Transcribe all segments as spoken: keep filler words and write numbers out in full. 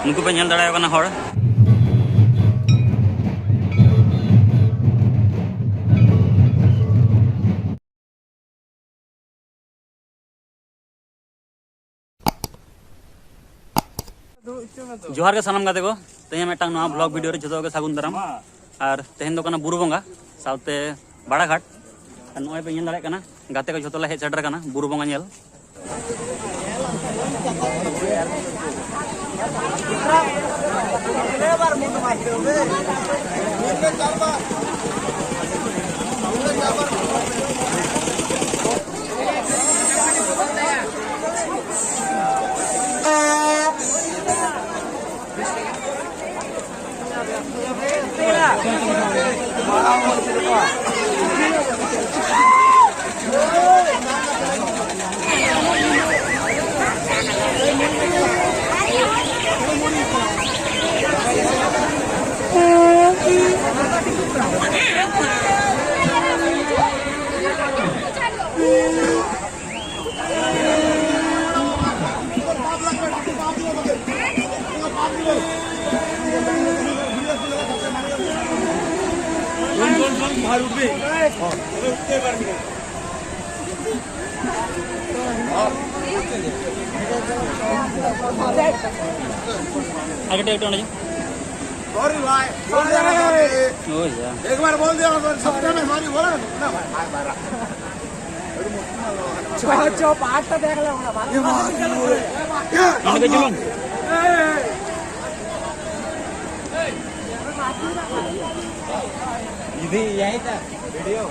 ᱱᱩᱠᱩ ᱯᱮ ᱧᱮᱞ ᱫᱟᱲᱮᱭᱟᱠᱚ ᱠᱟᱱᱟ ᱦᱚᱲ᱾ ᱡᱚᱦᱟᱨ ᱜᱮ ᱥᱟᱱᱟᱢ ᱜᱟᱛᱮ ᱠᱚ, ᱛᱮᱦᱮᱧ ᱢᱤᱫᱴᱟᱝ ᱱᱚᱣᱟ ᱵᱷᱞᱚᱜ ᱵᱷᱤᱰᱤᱭᱳ ᱨᱮ ᱡᱷᱚᱛᱚ ᱜᱮ ᱥᱟᱹᱜᱩᱱ ᱫᱟᱨᱟᱢ᱾ ᱟᱨ ᱛᱮᱦᱮᱧ ᱫᱚ ᱠᱟᱱᱟ ᱵᱩᱨᱩ ᱵᱚᱸᱜᱟ, ᱥᱟᱶᱛᱮ ᱵᱟᱲᱟᱜᱷᱟᱴ᱾ ᱟᱨ ᱱᱚᱜᱼᱚᱭ ᱯᱮ ᱧᱮᱞ ᱫᱟᱲᱮᱭᱟᱜ ᱠᱟᱱᱟ, ᱜᱟᱛᱮ ᱠᱚ ᱡᱷᱚᱛᱚ ᱞᱮ ᱦᱮᱡ ᱥᱮᱴᱮᱨ ᱟᱠᱟᱱᱟ ᱵᱩᱨᱩ ᱵᱚᱸᱜᱟ ᱧᱮᱞ᱾ आगे टेक डाउन। सॉरी भाई, सॉरी भाई। ओ यार। एक बार बोल दिया, सॉरी, सॉरी भाई, बोला ना, भाई, भाई, भाई। चुप, चुप, आज तो देख लो ना, बात। ये मार, ये मार। इधर यही था वीडियो।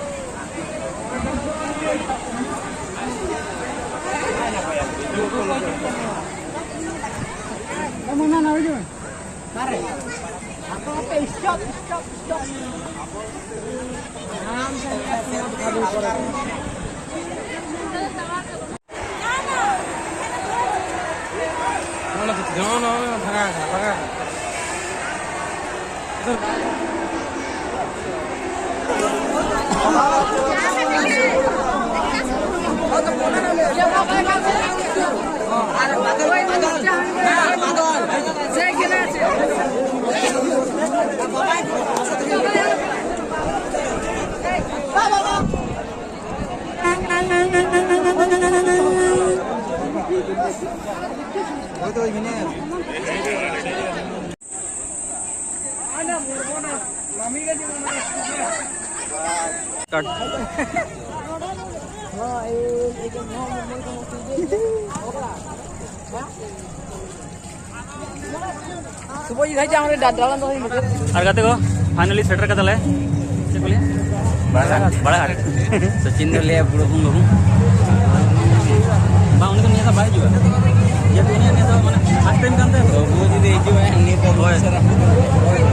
ᱠᱟᱴ᱾ ᱥᱩᱵᱚᱡᱤᱛ ᱵᱷᱟᱭ, ᱡᱟ ᱦᱟᱢᱟᱨᱮ ᱰᱟ-, ᱰᱟᱞᱟ ᱫᱚ ᱦᱤᱱᱫᱤ᱾ ᱟᱨ ᱜᱟᱛᱮ ᱠᱚ, finally ᱥᱮᱴᱮᱨ ᱠᱟᱫᱟᱞᱮ᱾ ᱪᱮᱫ ᱠᱚ ᱞᱟᱹᱭᱟ? ᱵᱟᱲᱟᱜᱷᱟᱴ, ᱵᱟᱲᱟᱜᱷᱟᱴ᱾ ᱥᱚᱪᱤᱱ ᱫᱚ ᱞᱟᱹᱭᱟ ᱵᱩᱲᱟᱹ ᱵᱚᱝ ᱵᱟᱹᱵᱩ᱾ ᱵᱟᱝ, ᱩᱱᱤ ᱫᱚ ᱱᱤᱭᱟᱹ ᱫᱷᱟᱣ ᱵᱟᱭ ᱦᱤᱡᱩᱜᱼᱟ᱾ ᱡᱮᱦᱮᱛᱩ ᱩᱱᱤᱭᱟᱜ ᱱᱤᱭᱟᱹ ᱫᱷᱟᱣ ᱢᱟᱱᱮ first time ᱠᱟᱱ ᱛᱟᱭᱟ ᱛᱚ᱾ ᱵᱟᱹᱵᱩ ᱡᱩᱫᱤ ᱦᱤᱡᱩᱜᱼᱟᱭ, ᱩᱱᱤ ᱫᱚ ᱦᱳᱭ᱾